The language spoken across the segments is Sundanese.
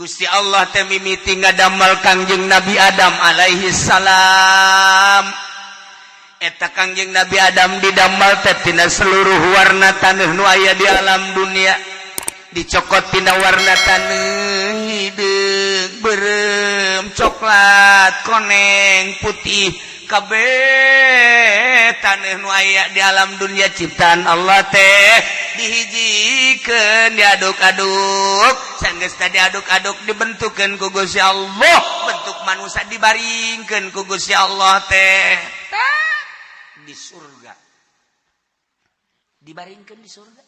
Gusti Allah teh mimiti ngadamel Kangjeng Nabi Adam alaihi salam. Eta Kangjeng Nabi Adam didamel teh tina seluruh warna taneuh nu aya di alam dunia. Dicokot tina warna taneuh hideung, beureum, coklat, koneng, putih, kabeh taneuh nu aya di alam dunia ciptaan Allah teh dihijikeun, diaduk-aduk. Sanggeus tadi aduk-aduk, dibentukkeun ku Gusti Allah bentuk manusia, dibaringkeun ku Gusti Allah teh di surga, dibaringkeun di surga.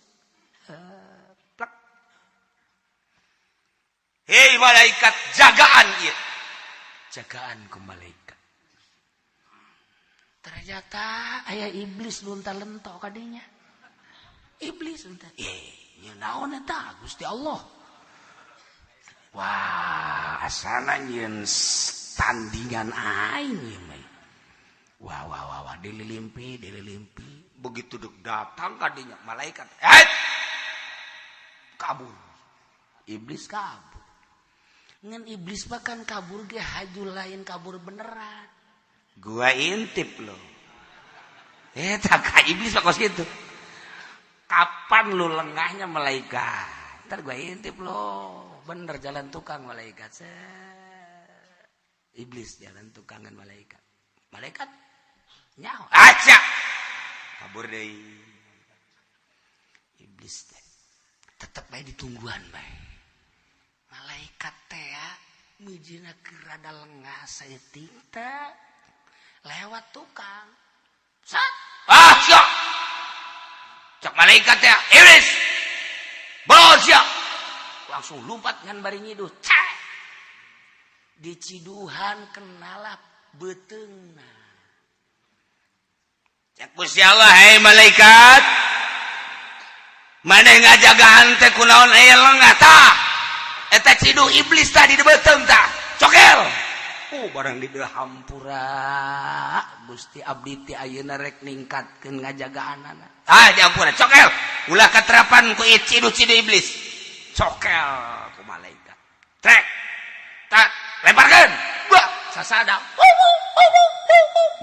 Plek. Hei malaikat, jagaan ieu, jagaan ku malaikat. Ternyata aya iblis lunta lentok kadinya. Iblis lunta, eh, naon eta, Gusti Allah? Wah, asana nyieun tandingan aing ieu mah. Wah, wah, wah, wah, dililimpi, dililimpi. Begitu dek datang kadinya malaikat, eh, kabur. Iblis kabur. Ngan iblis bahkan kabur ge haju, lain kabur beneran. Gua intip loh. Eh, tak, iblis kos gitu. Kapan lu lengahnya, malaikat? Ntar gua intip lo. Bener jalan tukang malaikat. Set. Iblis jalan tukangan malaikat. Malaikat nyaho. Aca. Kabur deh. Iblis teh tetep bae ditungguan bae. Malaikat teh ya mijina keur rada lengah saeutik teh lewat tukang. Sat. Ah, siap. Cek malaikat ya, iblis. Bos siap. Langsung lompat ngan bari nyiduh. Cek. Diciduhan kenalah beuteungna. Cek Gusti Allah, hei malaikat. Maneh ngajagaan teh kunaon aya lengah tah? Eta ciduh iblis tadi di beuteung tah. Cokel. Oh, barang di hampura Gusti, abdi ti ayeuna rek ningkatkeun ngajagaanana. Ah, diampura, cokel. Ulah katerapan ku ciduh-ciduh iblis. Cokel ku malaikat. Trek. Tak, lemparkeun. Wah, sasada.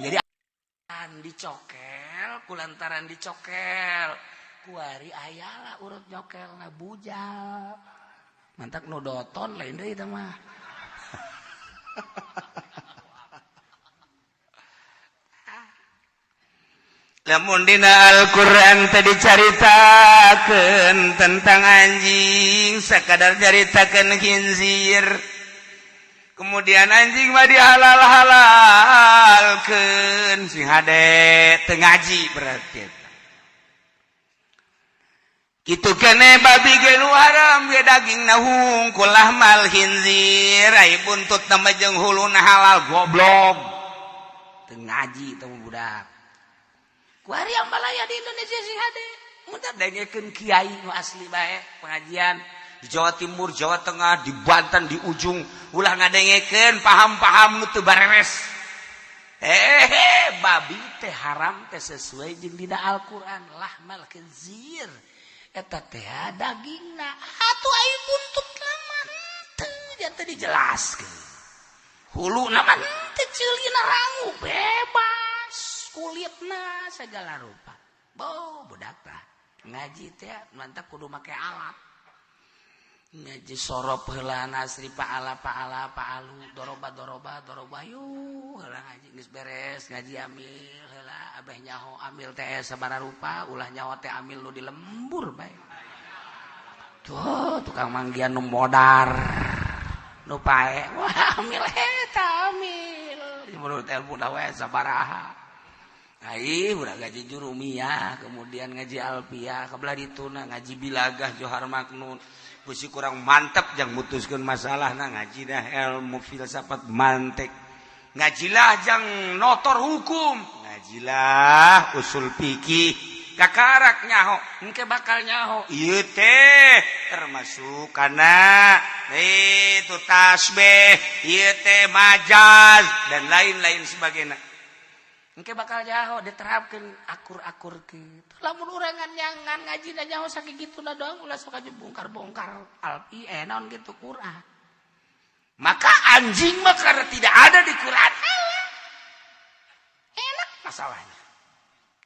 Jadi dicokel kulantaran dicokel kuari ayalah urut nyokel na bujal. Mantak nu doton lain deui eta mah. Lamun dina Al-Qur'an tadi caritakeun tentang anjing, sakadar caritakeun khinzir, kemudian anjing mah dihalal-halalkeun, sing hade teu ngaji berarti. Kitu kene babi ge nu haram ge dagingna hungkul lahmal khinzir, ai buntut nama jeung huluna halal. Goblok, teu ngaji teh budak. Kuari ambalaya di Indonesia sing hade. Mun dengekeun kiai nu asli bae pengajian di Jawa Timur, Jawa Tengah, di Banten, di ujung, ulah ngadengekeun paham-paham nu teu bareres. Eh, babi teh haram teh sesuai jeung dina Al-Qur'an, lahmal khinzir. Eta teh dagingna atuh, ai buntut mah henteu, jangan teu dijelaskeun. Huluna mah henteu, ceulina rangu bebas, kulitna segala rupa. Bo budak tah ngaji teh mantap kudu make alat. Ngaji sorop heula, nasri paala paala paalu doroba doroba doroba, yuh heula ngaji. Geus beres ngaji, amil heula, abeh nyaho amil teh sabaraha rupa. Ulah nyaho teh amil nu di lembur bae tuh, tukang manggian nu modar nu pae. Wah, amil eta, amil menurut ilmu we sabaraha. Ai udah ngaji jurumiyah, kemudian ngaji alfiah, kebelah dituna ngaji bilagah, johar maknun. Gusti kurang mantap jang mutuskeun masalah nah, ngaji dah ilmu filsafat mantek. Ngajilah jang notor hukum, ngajilah usul fikih. Kakarak nyaho, engke bakal nyaho. Ieu teh termasuk kana itu tasbih, ieu teh majaz dan lain-lain sebagainya. Engke bakal nyaho diterapkan akur-akur gitu. Lamun urangan nyangan ngaji dan nyaho sakitu doang, ulah sok aja bongkar-bongkar alfi, eh, naon gitu, Quran. Maka anjing mah karena tidak ada di Quran, enak masalahnya.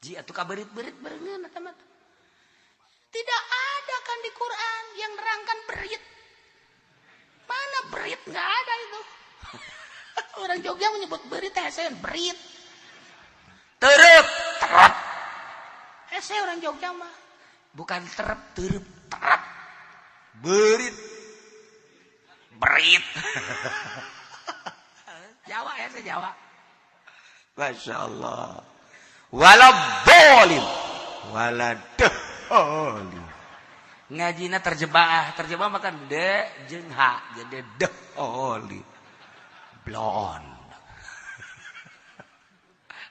Ji atuh kaberit-berit berengeun eta mah. Tidak ada kan di Quran yang nerangkan berit. Mana berit? Nggak ada itu. Orang Jogja menyebut berit, saya berit. Terep, terep. Saya orang Jogja mah. Bukan terep, terep, terep. Berit. Berit. Jawa ya, saya Jawa. Masya Allah. Waladolin. Waladolin. Ngajina terjebak, terjebak makan d jeung h, jadi deholi. Blon.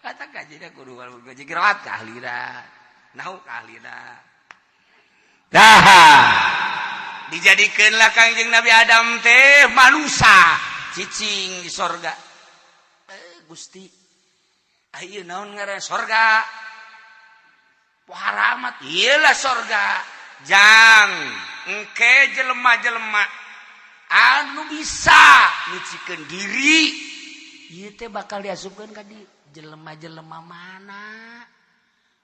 Kata ngajina kudu ngaji qiraat ka ahlina. Nahu ka ahlina. Dah. Dijadikeunlah Kangjeng Nabi Adam teh manusia cicing di sorga. Gusti, ayeuna naon ngaran sorga? Pohara amat, iyalah sorga. Jang, engke jelema-jelema anu bisa nyucikeun diri, ieu teh bakal diasupkeun ka di jelema-jelema mana?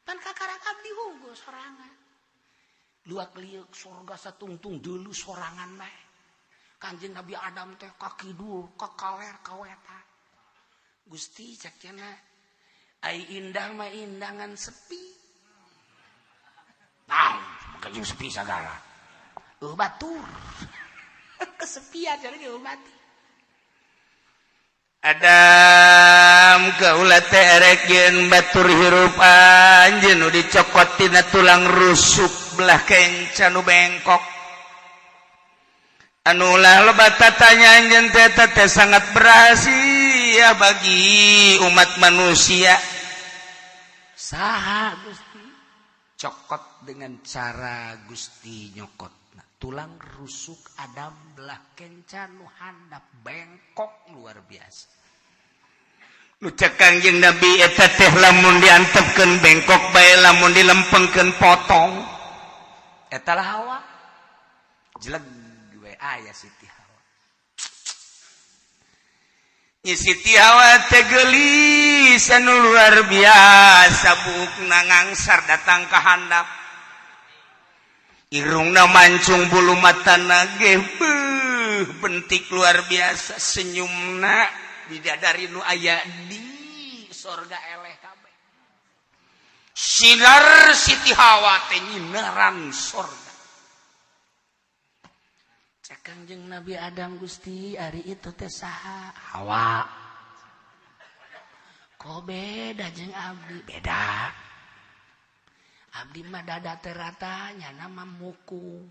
Pan kakarak abdi hungkul sorangan. Luak liuk sorga satungtung dulu sorangan bae. Kanjeng Nabi Adam teh ka kidul, ka kaler, ka wetan. Gusti cek cenah, ai indah mah indangan sepi. Nah, makanya sepi sagala. Batur. Kesepian jadi batur. Adam kaula teh erek jeung batur hirup anjeun nu dicokot tina tulang rusuk belah kenca nu bengkok. Anu ulah loba tatanya anjeun teh teh sangat berhasil bagi umat manusia. Saha Gusti? Cokot dengan cara Gusti nyokot. Nah, tulang rusuk Adam belah kenca nu handap bengkok luar biasa. Nu cek Kangjeng Nabi eta teh lamun diantepkeun bengkok bae, lamun dilempengkeun potong. Eta lah Hawa. Jeleg we aya Siti Hawa. Nyi Siti Hawa teh geulis anu luar biasa, buukna ngangsar datang ka handap. Irungna mancung, bulu matana ge beuh bentik luar biasa, senyumna bidadari nu aya di sorga eleh kabeh. Sinar Siti Hawa teh nyinaran sorga. Cek Kangjeng Nabi Adam, Gusti, ari itu teh saha? Hawa. Kok beda jeung abdi? Beda. Abdi mah dada teh rata, nyana mah mukung.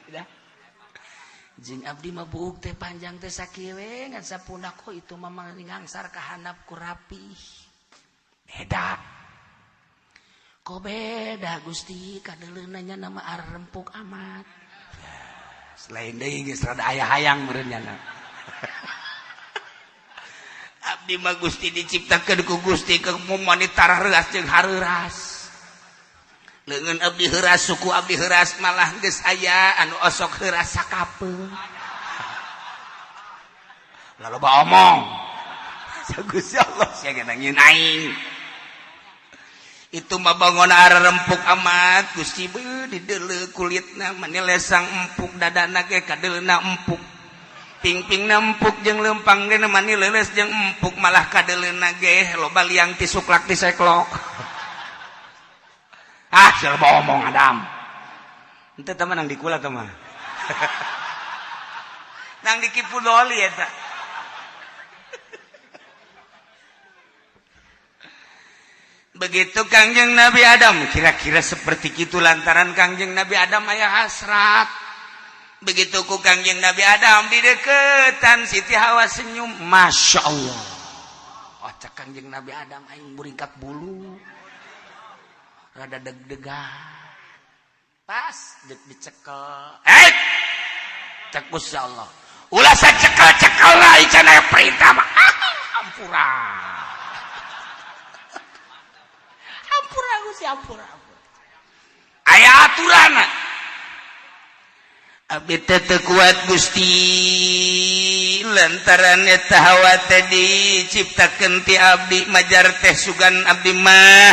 Beda. Jeung abdi mah buuk teh panjang teh sakieu we ngan sapundak, kok itu mah ngangsar ka handap ku rapih. Beda. Kok beda Gusti, kadeuleuna nya nama arempuk amat. Selain deui geus rada aya hayang meureun nyana. Abdi mah Gusti diciptakeun ku Gusti ke manita reuas jeung hareuras. Leungeun abdi heuras, suku abdi heuras, malah geus aya anu osok heuras sakapeung. Lalu loba omong. Gusti Allah sia ge nangieun aing. Itu mah bangun arempuk amat Gusti, beuh dideuleu kulitna mani lesang empuk, dadana ge kadeuleuna empuk. Pingpingna empuk jeung lempang ge mani leuleus jeung empuk, malah kadeuleuna ge loba liang ti suklak ti seklok. Ah, sia loba omong Adam. Henteu teh mah nang dikula teh mah. Nang dikipudoli eta. Begitu Kangjeng Nabi Adam kira-kira seperti itu lantaran Kangjeng Nabi Adam aya hasrat. Begitu ku Kangjeng Nabi Adam di deketan Siti Hawa senyum, Masya Allah. Oh, cek Kangjeng Nabi Adam, aing buringkat bulu. Rada deg-degan. Pas dek dicekel. Eh! Cek Gusti Allah. Ulah sacekel-cekel lah cenah perintah mah. Ah, ampura. Ampura Gusti, ampura, ampura. Aya aturan. Abdi teh teu kuat Gusti lantaran eta Hawa teh diciptakeun ti abdi, majar teh sugan abdi mah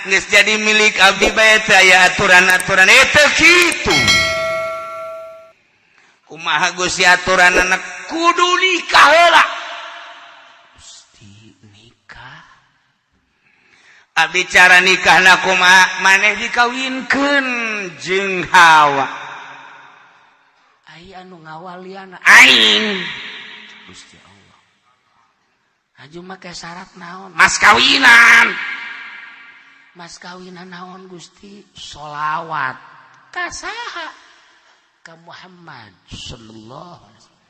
geus jadi milik abdi bae, teh aya aturan-aturan eta kitu. Kumaha Gusti aturan? Anak kudu nikah heula. Gusti, nikah abdi cara nikahna kumaha? Maneh dikawinkeun jeung Hawa. Ai anu ngawaliana? Aing. Gusti Allah, aju make syarat naon? Mas kawinan. Mas kawinan naon, Gusti? Solawat. Ka saha? Ka Muhammad sallallahu alaihi wasallam.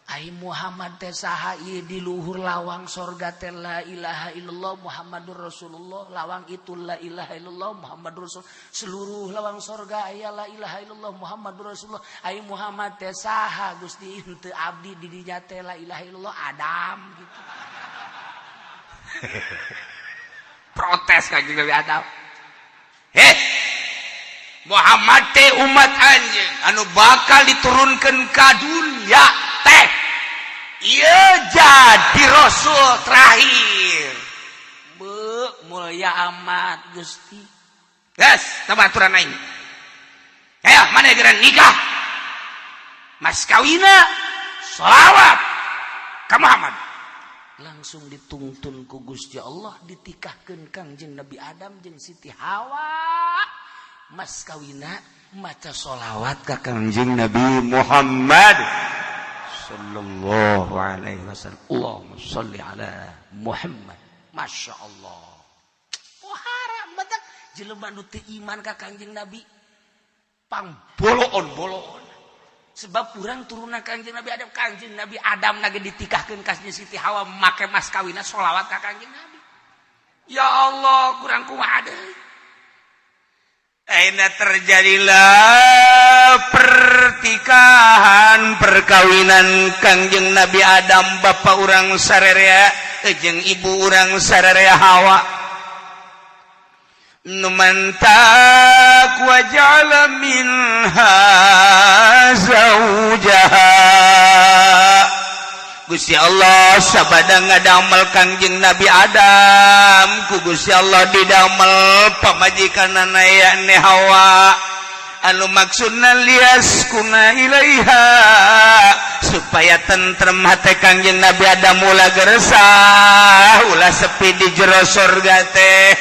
Ai Muhammad teh saha? Ieu di luhur lawang sorga teh la ilaha illallah Muhammadur Rasulullah, lawang itu la ilaha illallah Muhammadur Rasul, seluruh lawang sorga aya la ilaha illallah Muhammadur Rasulullah. Ai Muhammad teh saha, Gusti? Henteu, abdi di dinya teh la ilaha illallah Adam gitu. Protes Kanjeng Nabi Adam. Heh, Muhammad teh umat anjeun anu bakal diturunkan ka dunia teh, ieu jadi rasul terakhir. Be, mulia amat, Gusti. Gas, tambah aturan aing. Ayo, mana geran nikah? Mas kawina sholawat ka Muhammad. Langsung dituntun ku Gusti Allah, ditikahkeun Kangjeng Nabi Adam jeung Siti Hawa, mas kawina maca sholawat ka Kangjeng Nabi Muhammad sallallahu alaihi wasallam. Allahumma sholli ala Muhammad. Masya Allah. Pohara batak jelema nu teu iman ka Kangjeng Nabi pang Boloon-boloon. Sebab urang turunan Kangjeng Nabi Adam. Kangjeng Nabi Adam lagi ditikahkeun ka Siti Hawa make mas kawina sholawat ka Kangjeng Nabi. Ya Allah, kurang kumaha deui. Akhirnya terjadilah pertikahan, perkawinan Kangjeng Nabi Adam, bapak urang sarerea, jeung ibu urang sarerea Hawa. Nu mantak wa ja'ala minha zaujaha. Gusti Allah sabada ngadamel Kangjeng Nabi Adam, ku Gusti Allah didamel pamajikanana, yakni Hawa, anu maksudna liyaskuna ilaiha, supaya tentrem hate Kangjeng Nabi Adam, ulah geresah, ulah sepi di jero surga teh.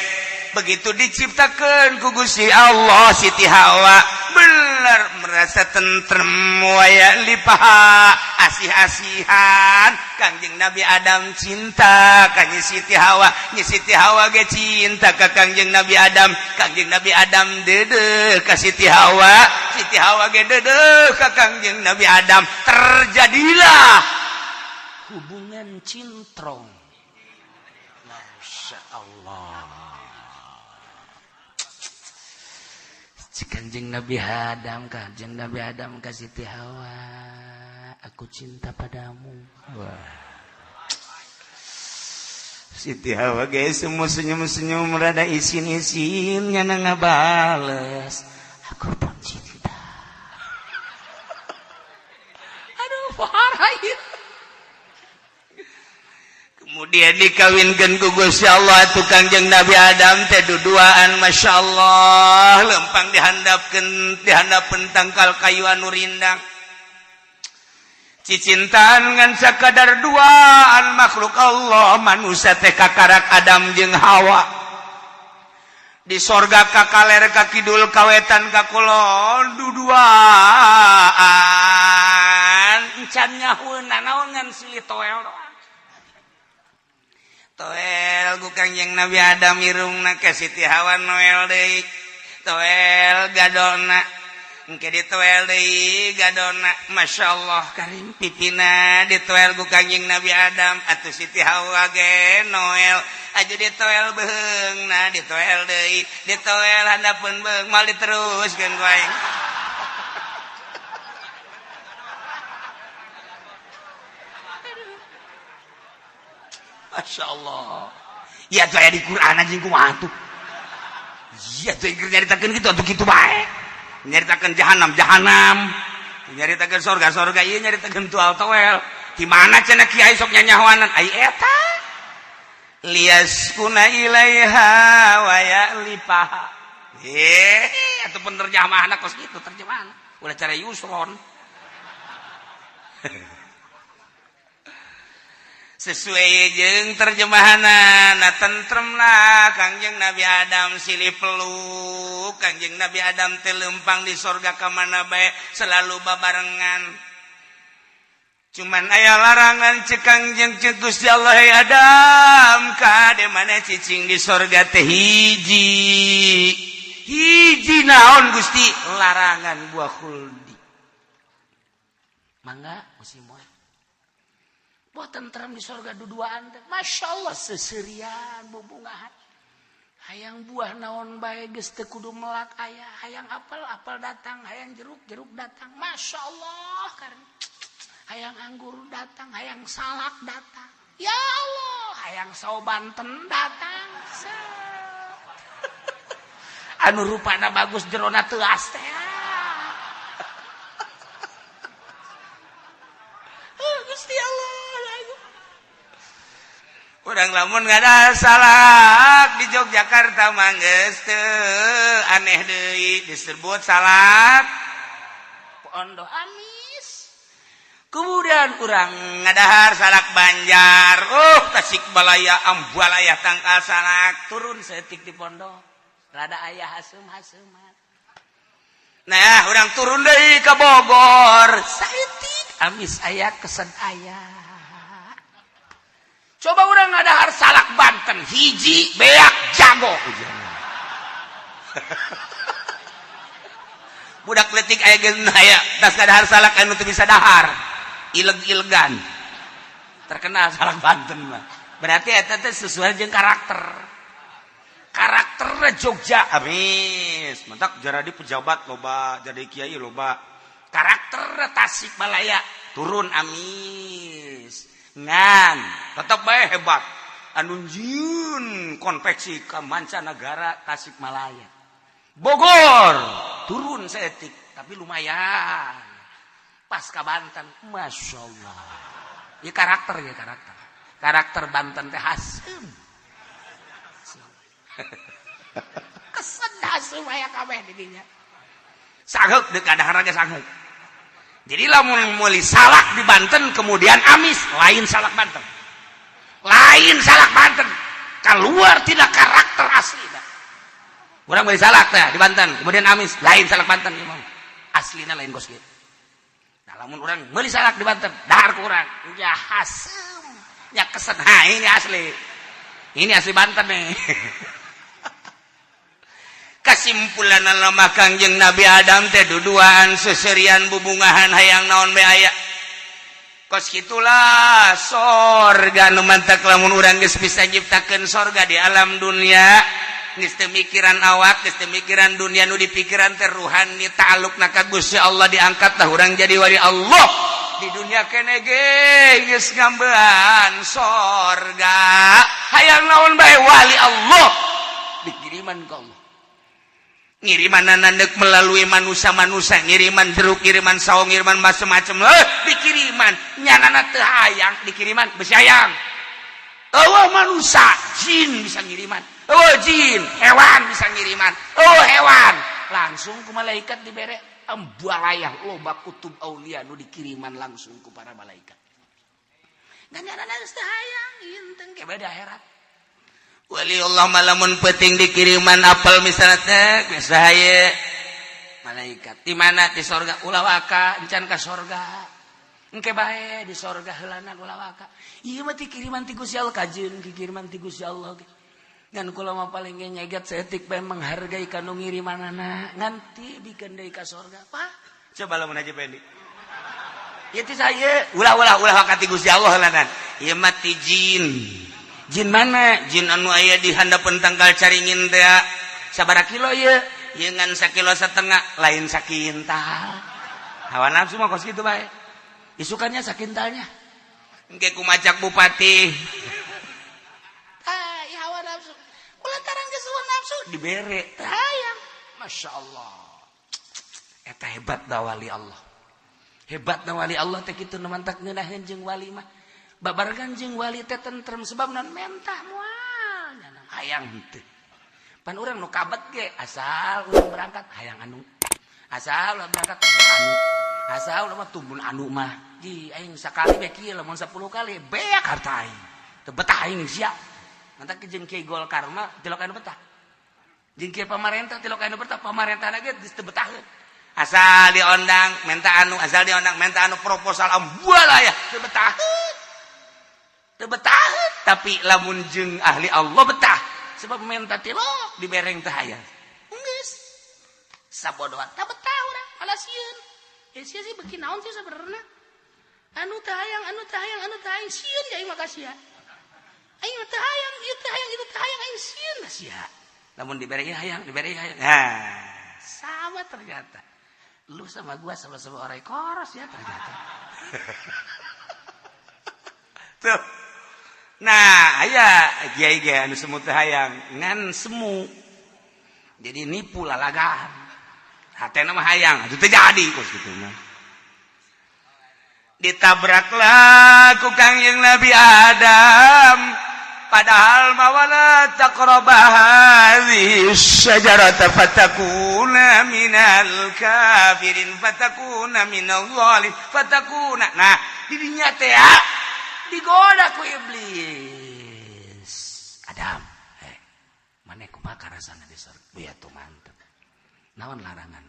Begitu diciptakan ku Gusti Allah Siti Hawa, bener merasa tentrem, waya lipaha asih-asihan. Kangjeng Nabi Adam cinta ka Nyi Siti Hawa, Nyi Siti Hawa ge cinta ka Kangjeng Nabi Adam. Kangjeng Nabi Adam dede ka Siti Hawa, Siti Hawa ge dede ka Kangjeng Nabi Adam. Terjadilah hubungan cintrong. Masya Allah. Kanjeng Nabi Adam, Kanjeng Nabi Adam ka Siti Hawa, "Aku cinta padamu." Wah. Siti Hawa guys semua senyum-senyum rada isin-isin, nyana ngabales, "Aku pun cinta." Aduh, parah ya. Kemudian dikawinkan ku Gusti Allah tuh Kangjeng Nabi Adam teh duduaan. Masya Allah, lempang dihandapkeun, dihandapeun tangkal kayu anu rindang, cicintaan ngan sakadar duaan. Makhluk Allah manusia teh kakarak Adam jeung Hawa di sorga, ka kaler, ka kidul, ka wetan, ka kulon, duduaan Encan nyahueun naon ngan silih toel doang. Toel ku Kangjeng Nabi Adam irungna ka Siti Hawa, noel deui, toel gadona, engke ditoel deui gadona. Masya Allah karim, pipina ditoel ku Kangjeng Nabi Adam atuh, Siti Hawa ge noel aja, ditoel beheungna, ditoel deui, ditoel handapeun beheung, mal diteruskeun ku aing. Masya Allah. Ya tuh aya di Quran anjing, kumaha tuh? Iya tuh, nyaritakeun gitu atuh, kitu bae. Nyaritakeun jahanam, jahanam. Nyaritakeun sorga sorga ieu nyaritakeun tual toel. Di mana cenah kiai sok nyanyahoanan? Ai eta. Liyaskuna ilaiha wa ya'lifaha. Atuh penerjemahna kos kitu terjemahan. Ulah cara Yusron. Sesuai jeung terjemahanna na tentrem lah Kangjeng Nabi Adam silih peluk. Kangjeng Nabi Adam teh lempang di sorga ka mana bae selalu babarengan. Cuman aya larangan cek Kangjeng cek Gusti Allah, hey Adam, kade mana cicing di sorga teh hiji. Hiji naon Gusti? Larangan buah khuldi. Mangga musim moe. Buah tentram di sorga duduaan teh. Masya Allah seserian bubungahan. Hayang buah naon bae geus teu kudu melak aya, hayang apel apel datang, hayang jeruk jeruk datang. Masya Allah karena hayang anggur datang, hayang salak datang. Ya Allah, hayang sawo Banten datang. Anu rupana bagus jerona teuas teh. Gusti Allah. Urang lamun ngada salak di Yogyakarta mah geus teu aneh deui disebut salak Pondok Amis. Kemudian urang ngadahar salak Banjar, oh Tasikmalaya Ambalaya tangkal salak turun seetik di pondok. Rada aya hasem-haseman. Nah, urang turun deui ka Bogor, saeutik amis aya kesen aya. Coba orang ngadahar salak Banten hiji beak jago. Budak letik aya geus aya tas ngadahar salak anu teu bisa dahar. Ileg-ilegan. Terkenal salak Banten mah. Berarti eta teh sesuai jeung karakter. Karakterna Jogja amis. Mantak jadi pejabat loba, jadi kiai loba. Karakterna Tasikmalaya turun amis. Ngan tetap bae hebat anu jieun konveksi ka mancanagara Tasikmalaya. Bogor turun seetik tapi lumayan. Pas ka Banten Masya Allah. Ya karakter ya karakter. Karakter Banten teh haseum. Kesen haseum aya kabeh di dinya. Sageuk deuk kadahar ge sageuk. Jadi lamun meuli salak di Banten kemudian amis, lain salak Banten. Lain salak Banten. Keluar tidak karakter asli. Urang meuli salak teh di Banten, kemudian amis, lain salak Banten ieu mah. Aslina lain kos kieu. Nah, lamun urang meuli salak di Banten, dahar ku urang, ya haseum, nya kesen. Ha, ini asli. Ini asli Banten nih. Kesimpulan lemah Kangjeng Nabi Adam teh duduaan seserian bubungahan hayang naon be aya. Kos kitulah sorga nu mantak lamun urang geus bisa nyiptakeun sorga di alam dunia. Geus teu mikiran awak, geus teu mikiran dunia, nu dipikiran teh ruhani ta'alluqna ka Gusti Allah diangkat tah urang jadi wali Allah. Di dunia kene ge geus ngambean sorga. Hayang naon bae wali Allah dikiriman ka Allah. Ngiriman nandek melalui manusia-manusia, ngiriman jeruk, ngiriman saung, ngiriman macem-macem, dikiriman nyanana teu hayang dikiriman besi hayang. Eueuh manusia, jin bisa ngiriman. Eueuh jin, hewan bisa ngiriman. Eueuh hewan, langsung ku malaikat dibere ambalayah loba kutub aulia nu dikiriman langsung ku para malaikat. Dan nyanana geus teu hayang, inteng ke beda akhirat. Wali Allah malamun penting dikiriman apel misalnya teh geus haye malaikat di mana di sorga ulah waka encan ka sorga engke bae di sorga heulana ulah waka ieu mah dikiriman ti Gusti Allah kajeun dikiriman ti Gusti Allah ngan kula mah paling ge nyeget saeutik bae menghargai ka nu ngirimanana nganti bikeun deui ka sorga. Pak coba lamun aja Pendi ieu ti saya ulah ulah ulah waka ti Gusti Allah heulanan ieu mah ti jin. Jin mana? Jin anu aya di handapeun tangkal caringin teh. Sabaraha kilo ieu? Ieu ngan sakilo setengah, lain sakintal. Hawa nafsu mah kos kitu bae. Isukannya sakintalnya. Engke kumacak bupati. Tah, ieu hawa nafsu. Kulantaran geus hawa nafsu dibere teh hayang. Masya Allah. Eta hebat da wali Allah. Hebatna wali Allah teh kitu nu mantak ngeunaheun jeung wali mah. Babarengan jeung wali teh tentrem sebab non mentah moal hayang henteu. Pan urang nu kabet ge asal urang berangkat hayang anu. Asal urang berangkat hayang anu. Asal urang mah tumbun anu mah. Ji aing sakali be kieu lamun 10 kali beak harta aing. Teu betah aing sia. Mantak jeung Kiai Golkar mah tilok anu betah. Jeung kiai pamarentah tilok anu betah, pamarentahna ge geus teu betaheun. Asal diondang minta anu, asal diondang minta anu proposal ambual aya teu betah. Teu betah, tapi lamun jeung ahli Allah betah. Sebab minta tilok dibereng teh aya. Geus. Sabodohan tah betah urang, alah sieun. Eh sia sih beuki naon sih sabenerna? Anu teh hayang, anu teh hayang, anu teh hayang sieun ja aing mah ka sia. Aing teh hayang, ieu teh hayang, itu teh hayang aing sieun ka sia. Lamun dibere hayang, dibere hayang. Nah, sama ternyata. Lu sama gua sama-sama orang koros ya ternyata. Tuh. Nah, aya kiai ge anu semu teh hayang ngan semu. Jadi nipu lalagan. Hatena mah hayang, atuh teu jadi kos kitu mah. Ditabraklah ku Kangjeng Nabi Adam. Padahal mawala taqraba hadhihi syajarata fatakuna minal kafirin fatakuna minal zalim fatakuna. Nah, didinya teh digoda ku iblis. Adam, maneh kumaha karasana di surga? Ya tuh mantep. Naon larangan?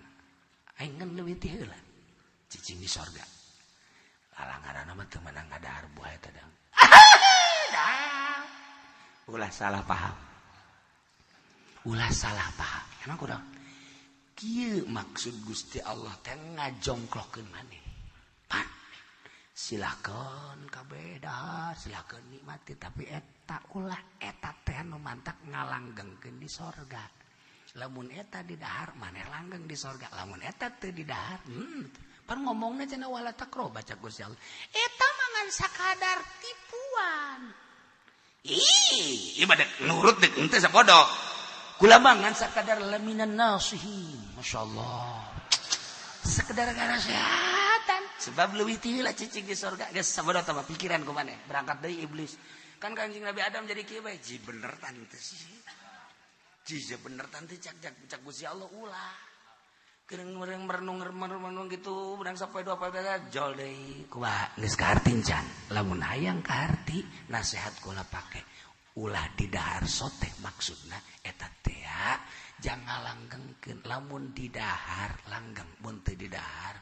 Aing ngan leuwih ti heula. Cicing di sorga. Larangan mah teu meunang ngadahar buah eta dang. Ulah salah paham. Ulah salah paham. Emang kudu kieu maksud Gusti Allah teh ngajongklokeun maneh. Pan silakan kabeh dahar, silakan nikmati, tapi eta ulah eta teh nu mantak ngalanggengkeun di sorga. Lamun eta di dahar maneh langgeng di sorga, lamun eta teu di dahar, pan ngomongna cenah wala taqroba baca Gusti Allah. Eta mah ngan sakadar tipuan. Ih, ibadah nurut dek ente sapodo. Kula mah ngan sakadar laminan nasihin. Masyaallah. Sekedar nasehatan. Sebab leuwih ti heula cicing di sorga geus sabodo tah pikiran ku maneh. Berangkat deui iblis. Kan Kanjeng Nabi Adam jadi kieu bae. Ji bener tante sih. Ji bener tante cak cak cak Gusti Allah ulah. Keur merenung merenung gitu, berang sampai dua poe jol deui. Kumaha geus kaharti can. Lamun hayang kaharti nasihat kula pake. Ulah didahar sote maksudna eta teh jangan langgengkeun. Lamun didahar langgeng, mun teu didahar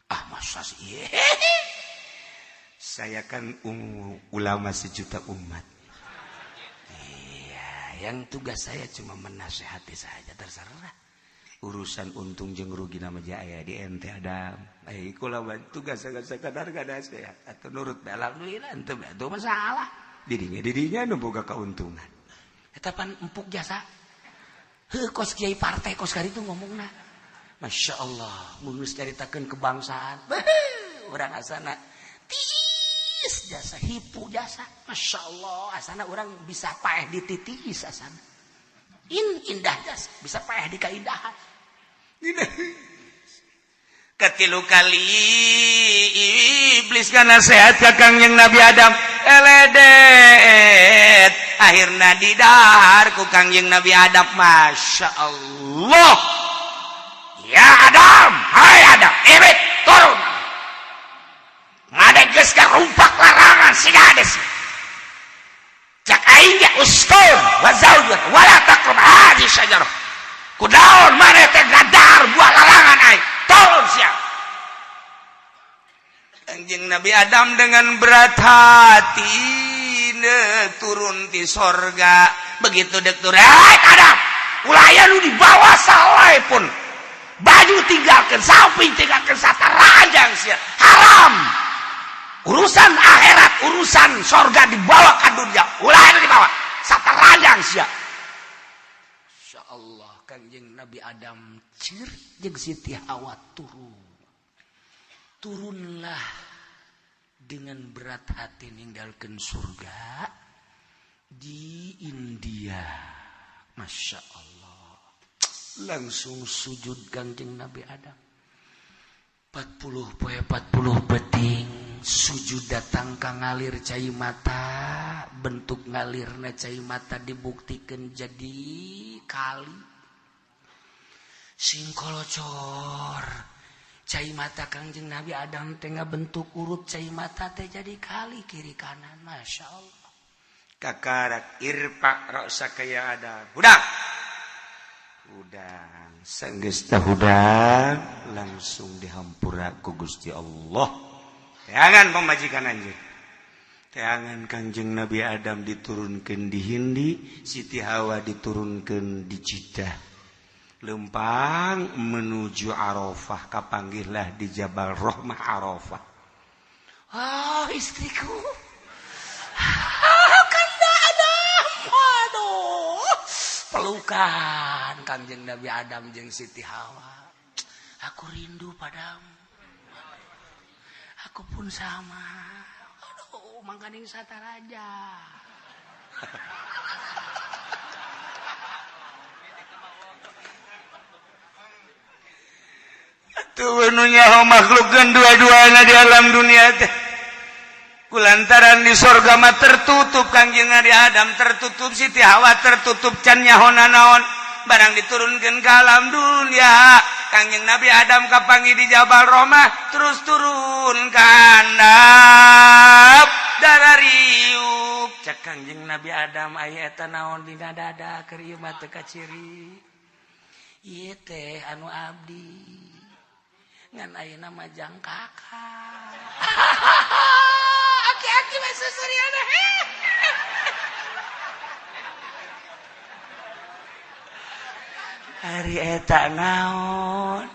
ah masa sih. Saya kan ulama sejuta umat. Iya, yang tugas saya cuma menasehati saja, terserah. Urusan untung jeung rugi nama aya di ente Adam. Eh kula tugas sakadar nasihat atau nurut alhamdulillah ente itu masalah. Didinya didinya nu boga keuntungan. Eta pan empuk jasa. Heuh kos kiai partai kos kari itu ngomongna. Masya Allah, mun geus caritakeun kebangsaan. Urang asana tiis jasa hipu jasa. Masya Allah, asana urang bisa paeh di titiis asana. Indah jasa, bisa paeh di kaindahan. Ketilu kali iblis kan nasihat ka Kangjeng Nabi Adam eledet akhirna didahar ku Kangjeng Nabi Adam. Masya Allah, ya Adam, hai Adam, ibit turun ngadeg geus karumpak larangan siga hades. Cak aing ge uskun wa zaujat wala taqrab hadhihi syajarah. Kunaon maneh teh ngadahar buah larangan aing? Turun sia. Kanjeng Nabi Adam dengan berat hati dek turun di sorga. Begitu dek turun, "Hai Adam, ulah aya nu dibawa salai pun. Baju tinggalkan, samping tinggalkan, sataranjang sia. Haram. Urusan akhirat, urusan sorga dibawa ke dunia. Ulah aya nu dibawa. Sataranjang sia." Insyaallah Kanjeng Nabi Adam cir jeung Siti Hawa turun. Turunlah dengan berat hati ninggalkan surga di India. Masya Allah. Langsung sujud Kanjeng Nabi Adam. 40 poe 40 peting sujud datang ka ngalir cai mata, bentuk ngalirna cai mata dibuktikan jadi kali singkolocor cai mata Kangjeng Nabi Adam teh ngabentuk urut cai mata teh jadi kali kiri kanan. Masya Allah. Kakarak irfa ra'saka ya Adam. Hudang. Hudang. Sanggeus teh hudang langsung dihampura ku Gusti Allah. Teangan pamajikan anjeun. Teangan Kangjeng Nabi Adam diturunkeun di Hindi, Siti Hawa diturunkeun di Jeddah. Lempang menuju Arafah, kapanggihlah di Jabal Rahmah Arafah. Oh, istriku. Ah, Kanda Adam. Waduh. Pelukan Kangjeng Nabi Adam jeung Siti Hawa. Aku rindu padamu. Aku pun sama. Aduh, mangkaning sataraja. Tuh nu nyaho makhluk dua-duana di alam dunia teh. Kulantaran di sorga mah tertutup Kangjeng Nabi Adam tertutup, Siti Hawa tertutup, can nyaho nanaon. Barang diturunkeun ke alam dunia, Kangjeng Nabi Adam kapanggih di Jabal Rahmah terus turun ka handap darah riuk. Cek Kangjeng Nabi Adam aya eta naon dina dada keur ieu mah teu kaciri. Ieu teh anu abdi. Ngan ayeuna mah jang kakak. Aki-aki mah susuriana. Ari eta naon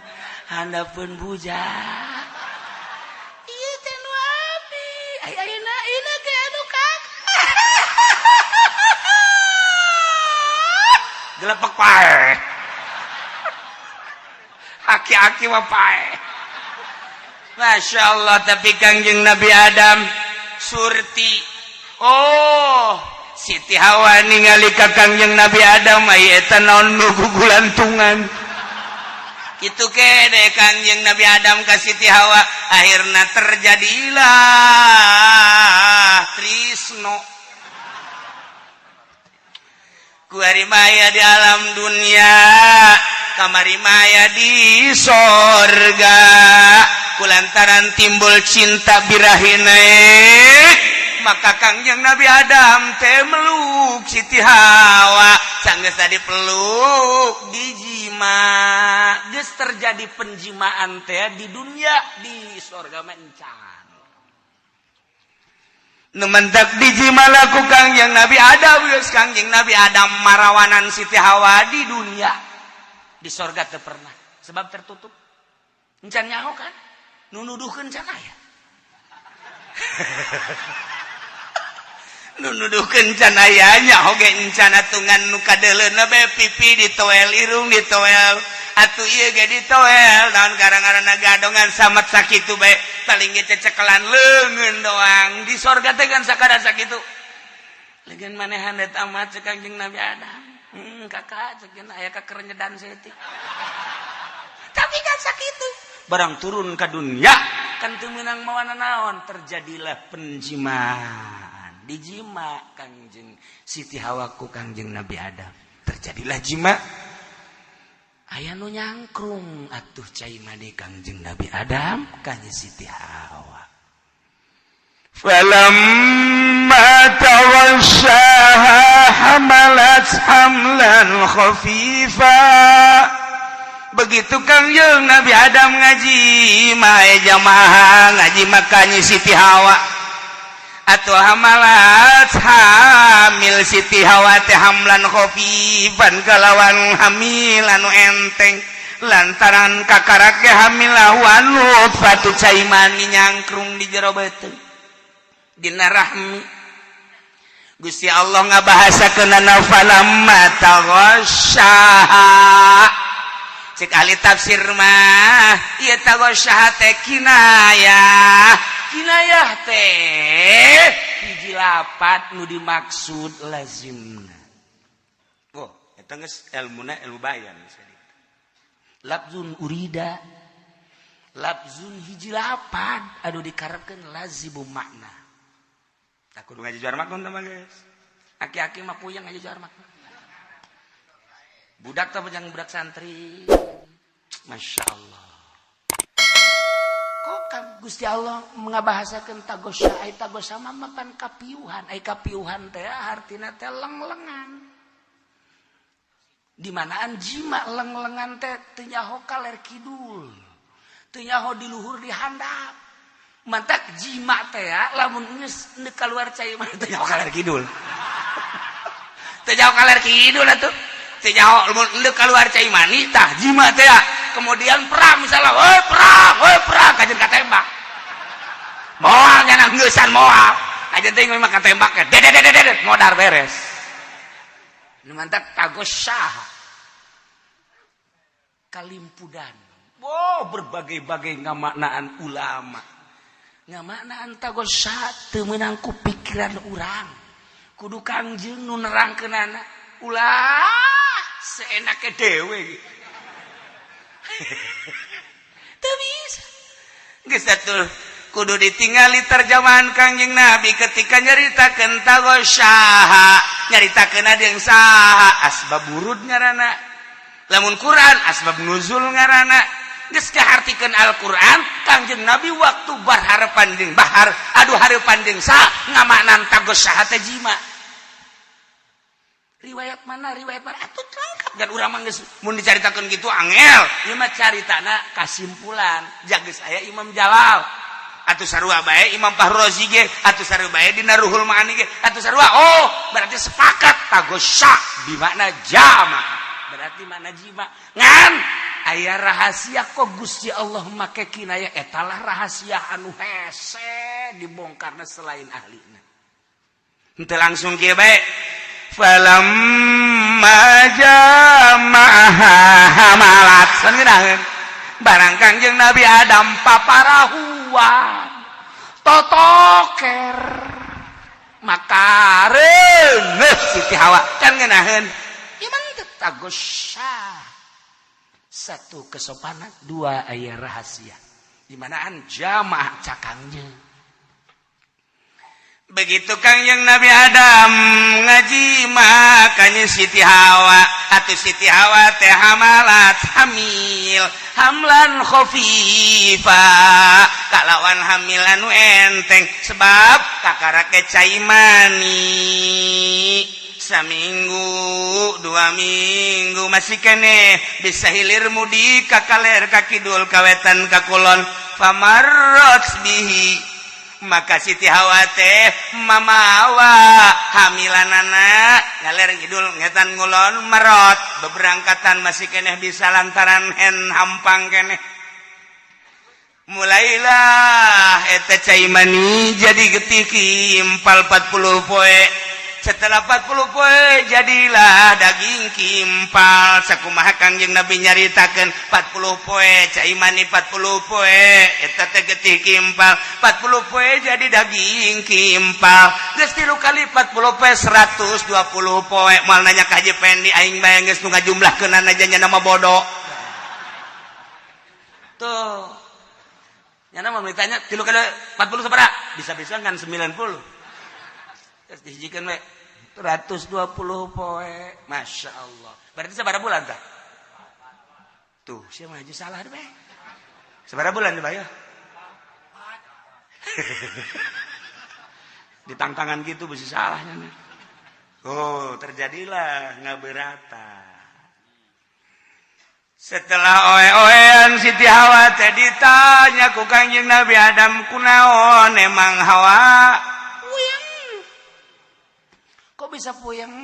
handapeun bujang. Ieu teh nu abdi. Ai ayeuna ieu ge anu kakak. Gelepek pae. Aki-aki mah pae. Masya Allah, tapi Kangjeng Nabi Adam surti. Oh, Siti Hawa ningali ka Kangjeng Nabi Adam ai eta naon nu gugulantungan. Kitu kene Kangjeng Nabi Adam ka Siti Hawa, akhirna terjadilah trisno. Kuari maya di alam dunia, kamari maya di sorga. Kulantaran timbul cinta birahi naik, maka Kangjeng Nabi Adam teh meluk Siti Hawa. Sanggeus tadi peluk dijima, geus terjadi penjimaan teh di dunia, di sorga mencan. Nu mentak dijima laku Kangjeng Nabi Adam, geus Kangjeng Nabi Adam marawanan Siti Hawa di dunia, di sorga teu pernah sebab tertutup. Encan nyaho kan nu nuduhkeun can aya. Nu nuduhkeun can aya nya oge encan atungan nu kadeuleuna bae pipi ditoel, irung ditoel, atuh ieu ge ditoel, naon gara-garana gadongan samet sakitu bae paling ge cecekelan leungeun doang. Di sorga teh kan sakadar sakitu. Leungeun manehan eta amat cek Kangjeng Nabi Adam. Kakak cek aya kakerenyedan saeutik. Tapi kan sakitu. Barang turun ke dunia kan teu meunang mawana naon, terjadilah penjimaan. Dijima Kangjeng Siti Hawa ku Kangjeng Nabi Adam. Terjadilah jima. Aya nu nyangkrung atuh cai mani Kangjeng Nabi Adam ka Siti Hawa. Falamma tawassaha hamalat hamlan khafifa. Begitu Kangjeng Nabi Adam ngaji mae jamaah ngaji makanya Siti Hawa atau hamalat hamil Siti Hawa teh hamlan khafifan kalawan hamil anu enteng lantaran kakarak ge hamil wan nutfatu cai mani nyangkrung di jero beuteung dina rahmi. Gusti Allah ngabahasakeunana falamma taghassaha. Cek ahli tafsir mah ieu taghassaha teh kinayah. Kinayah teh hiji lapat nu dimaksud lazimna. Oh, eta geus elmuna ilmu bayan. Lafzun urida Lafzun hiji lapad anu dikarepkeun lazimu makna. Tak kudu ngaji juar makna mah, guys. Aki-aki mah puyeng ngaji juar makna. Budak teh jangan budak santri. Masya Allah. Kok kan Gusti Allah ngabahasakeun tagosya, ai tagosya mah mapan kapiuhan, ai kapiuhan teh artina teh lenglengan. Di manaan jima lenglengan teh teu nyaho kaler kidul. Teu nyaho di luhur di handap. Mantak jima teh lamun geus keluar cai mah teu nyaho kaler kidul. Teu nyaho kaler kidul atuh. Teu nyaho lamun endek keluar cai mani tah jima teh. Kemudian perang misalnya, woi perang kajen katembak. Moal nyana ngeusan moal. Kajen teh memang katembak dedet dedet dedet modar beres. Nu mantak tagosah. Kalimpudan. Oh, berbagai-bagai ngamaknaan ulama. Ngamaknaan tagosah teu meunang ku pikiran urang. Kudu Kangjeng nu nerangkeunana. Ulah seenaknya dewe. Teu bisa. Geus atuh kudu ditingali terjemahan Kangjeng Nabi ketika nyaritakeun tagosyaha, nyaritakeun jeung saha, asbab wurud ngaranna. Lamun Quran asbab nuzul ngaranna. Geus kahartikeun Al-Qur'an, Kangjeng Nabi waktu barharepan jeung bahar, aduh hareupan jeung saha ngamaknan tagosyaha teh jima. Riwayat mana? Riwayat mana? Atuh lengkap dan urang mah geus mun dicaritakeun kitu angel. Ieu mah caritana kasimpulan. Jageus aya Imam Jalal. Atuh sarua bae Imam Fahrozi ge, atuh sarua bae dina Ruhul Maani ge, atuh sarua. Oh, berarti sepakat tagosya di makna jama. Berarti makna jima. Ngan aya rahasia kok Gusti Allah make kinaya, etalah rahasia anu hese dibongkarna selain ahlina. Henteu langsung kieu bae. Falamma jama'aha hamalat. San ngeunaheun. Barang Kangjeng Nabi Adam paparahuan totoker maka reungeuh Siti Hawa kan ngeunaheun. Ieu mah teu tagosya. Satu kesopanan, dua aya rahasia. Di manaan jamaah cakangnya. Begitu Kangjeng Nabi Adam ngaji makanya Siti Hawa atau Siti Hawa teh hamalat hamil hamlan khofifa kalawan hamil anu enteng sebab kakarake cai mani saminggu 2 minggu masih kene bisa hilir mudik ka kaler ka kidul ka wetan ka kulon. Famarrot bihi, maka Siti Hawa teh mamawa hamilanana ngaler ngidul ngetan ngulon merot beberangkatan masih keneh bisa lantaran hen hampang keneh. Mulailah eta cai mani jadi getih kimpal 40 poe. Setelah 40 poe jadilah daging kimpal. Sakumaha Kangjeng Nabi nyaritakeun 40 poe cai mani, 40 poe eta teh getih kimpal, 40 poe jadi daging kimpal. Geus tilu kali 40 poe 120 poe. Moal nanya ka Haji Pendi, aing bae geus nu ngajumlahkeunana aja nya nama bodoh. Tuh. Nyana mau ditanya tilu kali 40 sabaraha? Bisa-bisa kan 90. Terus dihijikeun we 120 poe. Masya Allah. Berarti sabaraha bulan tah? Tuh, siapa maju salah deh. Sabaraha bulan dibayar? Di tantangan gitu bisa salahnya nih. Oh, terjadilah ngaberata. Setelah oe-oean Siti Hawa teh ditanya ku Kangjeng Nabi Adam, kunaon emang Hawa? Puyeng. Kok bisa puyeng?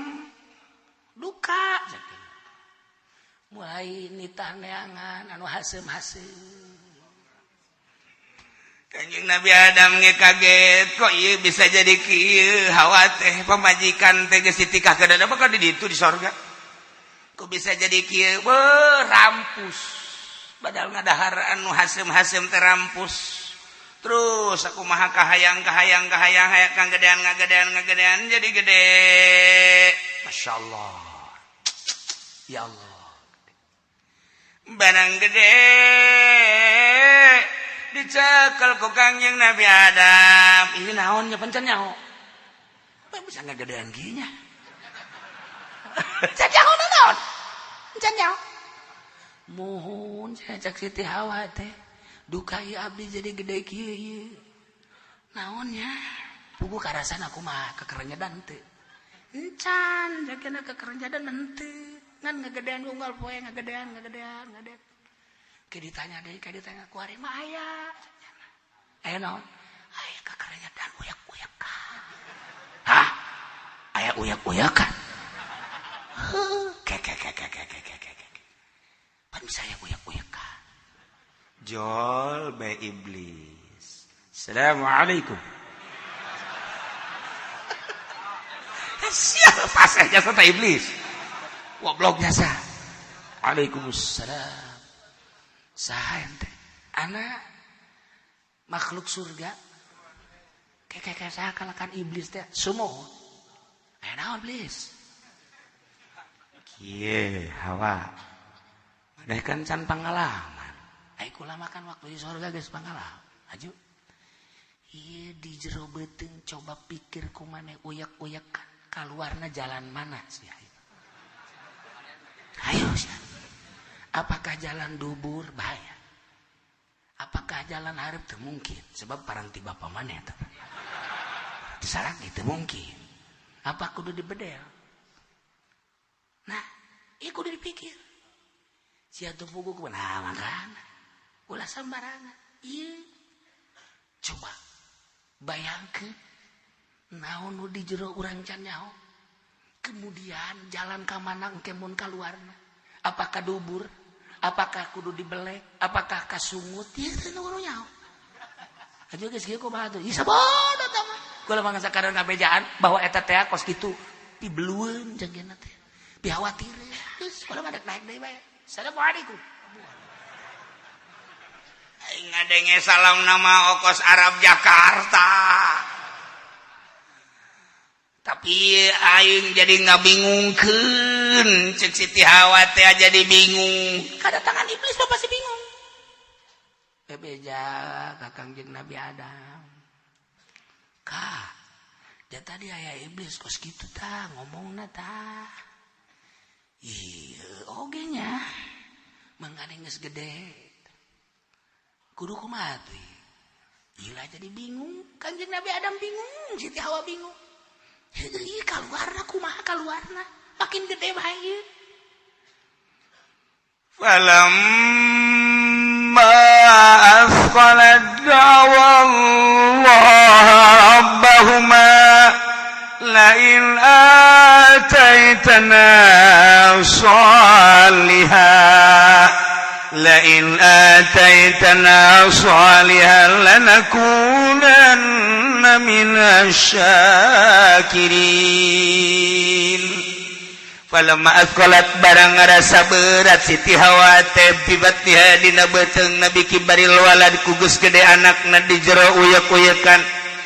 Duka. Mulai nitah neangan anu haseum-haseum. Kanjeng Nabi Adam ge kaget, kok ieu bisa jadi kieu Hawa teh, pamajikan teh geus ditikah ke apa di ditu di sorga, kok bisa jadi kieu? Beuh, rampus, badal ngadahar anu haseum-haseum teh rampus. Terus aku maha kahayang kahayang kahayang hayang kang gedean ngagedean ngagedean jadi gede. Masya Allah, ya Allah. Barang gede. Dicekel ku Kangjeng Nabi Adam. Ini naonnya pencan nyaho. Apa bisa ngagedean kieu nya? Can nyaho naon? Can nyaho. Mohon saya cak Siti Hawa teh. Duka ieu abdi jadi gede kieu ieu. Naonnya? Pugu karasan aku mah kekerenyadan teu. Encan jagana kekerenyadan henteu. Ngan ngagedean unggal poe ngagedean ngagedean ngagedean. Ke ditanya deui, ke ditanya ku ari mah aya. Aya naon? Aya kekerenyadan uyak-uyakan. Hah? Aya uyak-uyakan? Heuh, ke ke ke ke ke ke ke ke. Pan bisa aya uyak-uyakan. Jol be iblis. Assalamualaikum. Siapa paseh jasa teh iblis. Goblok jasa. Waalaikumsalam. Saha ente? Anak makhluk surga. Kayak saha kalakan iblis teh sumuhun. Aya naon iblis? Kieu Hawa. Maneh kan can pangalaman. Ai kula makan waktu di surga geus pangalaman. Aju. Ieu di jero beuteung coba pikir ku maneh uyak-uyakan kaluarna jalan mana sih? Ayo sih. Apakah jalan dubur bahaya? Apakah jalan hareup teu mungkin? Sebab paranti bapa maneh eta. Salah gitu mungkin. Apa kudu dibedel? Nah, ieu kudu dipikir. Sia teu puguh kumaha makana. Ulah sembarangan. Ieu coba bayangkeun naon nu di jero urang can nyaho. Kemudian jalan ka mana engke mun kaluarna? Apakah dubur? Apakah kudu dibelek? Apakah kasungut? Ieu teh nu nyaho. Aja geus kieu kumaha tuh? Ih sabodo tah mah. Kula mah sakareun ngabejaan bahwa eta teh kos kitu pibelueun janggeuna teh. Pihawatireun. Geus kula mah dek naik deui bae. Assalamualaikum. Aing ngadenge salam nama okos Arab Jakarta. Tapi aing jadi ngabingungkeun cek Siti Hawa teh jadi bingung. Kedatangan iblis mah pasti bingung. Bebeja ka Kangjeng Nabi Adam. Ka, dia tadi aya iblis kos kitu tah ngomongna tah. Ieu oge nya mangkane geus gede. Kudu kumaha tuh? Gila jadi bingung. Kangjeng Nabi Adam bingung, Siti Hawa bingung. Heuh, kaluarna kumaha kaluarna? Makin gede bae ieu. Falamma asqalat da'wa Allah rabbahuma la in ataitana salihan la in ataitana salihan lanakunanna minasy syakirin. Falamma asqalat barang ngarasa berat Siti Hawa teh bibatniha dina beuteung Nabi kibaril walad kugus gede anakna di jero uyek-uyekan.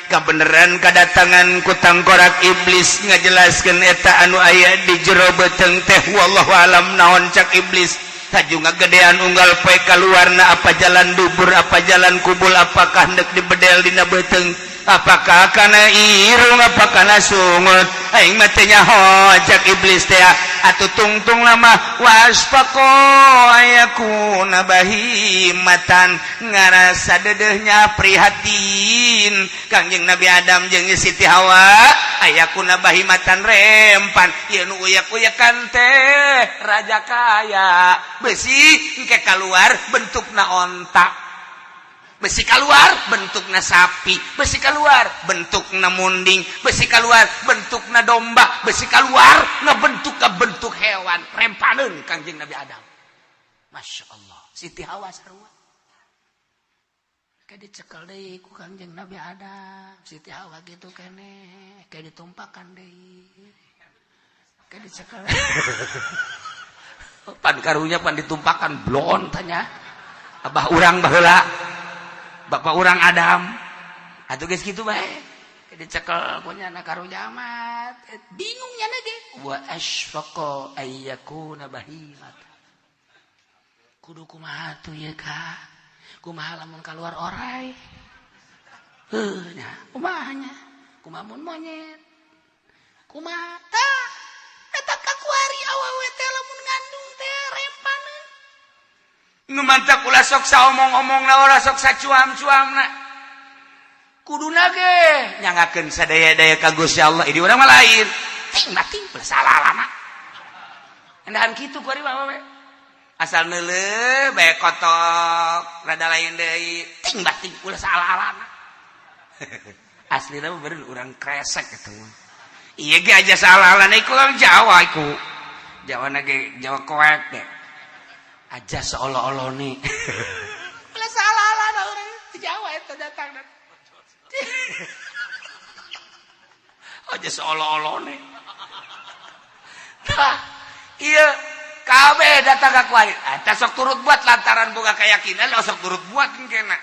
Kabeneran kadatangan ku tangkorak iblis ngajelaskeun eta anu aya di jero beuteung teh wallahu alam naon cak iblis. Haju ngagedean unggal poe kaluarna apa jalan dubur apa jalan kubul apakah hendak dibedel dina beuteung apakah kana irung apa kana sungut aing mah teu nyaho cak iblis teh atuh tungtung lama wasfaqo ayakuna bahimatan ngarasa dedehnya prihatin Kangjeng Nabi Adam jeung Siti Hawa ayakuna bahimatan rempan ieu nu uyak-uyakan teh raja kaya besi engke kaluar bentukna onta besi keluar bentukna sapi besi keluar bentukna munding besi keluar bentukna domba besi keluar ngebentuk ke bentuk hewan rempaneun Kangjeng Nabi Adam. Masya Allah Siti Hawa sarua kayak dicekel deui ku Kangjeng Nabi Adam. Siti Hawa gitu kene kayak ditumpakan deui kayak dicekel pan karunya pan ditumpakan blon tanya abah urang baheula bapak urang Adam atuh geus kitu bae dicekel punya anak karunya amat bingungnya lagi wa asfaqa ayyakuna bahimat kudu kumaha tuh ya ka. Kumaha lamun keluar orai? Heuh nya, kumaha nya? Kumaha mun monyet? Kumaha? Tah, eta kakuari awewe teh lamun ngandung teh rempaneun. Nu mantak ulah sok saomong-omongna, ora sok sacuam-cuamna. Kuduna ge nyangakeun sadaya-daya ka Gusti Allah. Ini urang mah lain. Ting bating salah lama. Endahan kitu kuari mah awewe. Asal neuleuh bae kotok, rada lain deui. Ting bating ulah salah lama. Aslina mah bener urang kresek eta mah. Iya ge aja salah lah iku orang Jawa iku. Jawa na ge Jawa koek deh. Aja seolah-olah nih. Ulah salah lah urang di Jawa eta datang. Aja seolah-olah nih. Tah, iya kabeh datang ka kuari. Eta sok turut buat lantaran boga keyakinan, sok turut buat kena.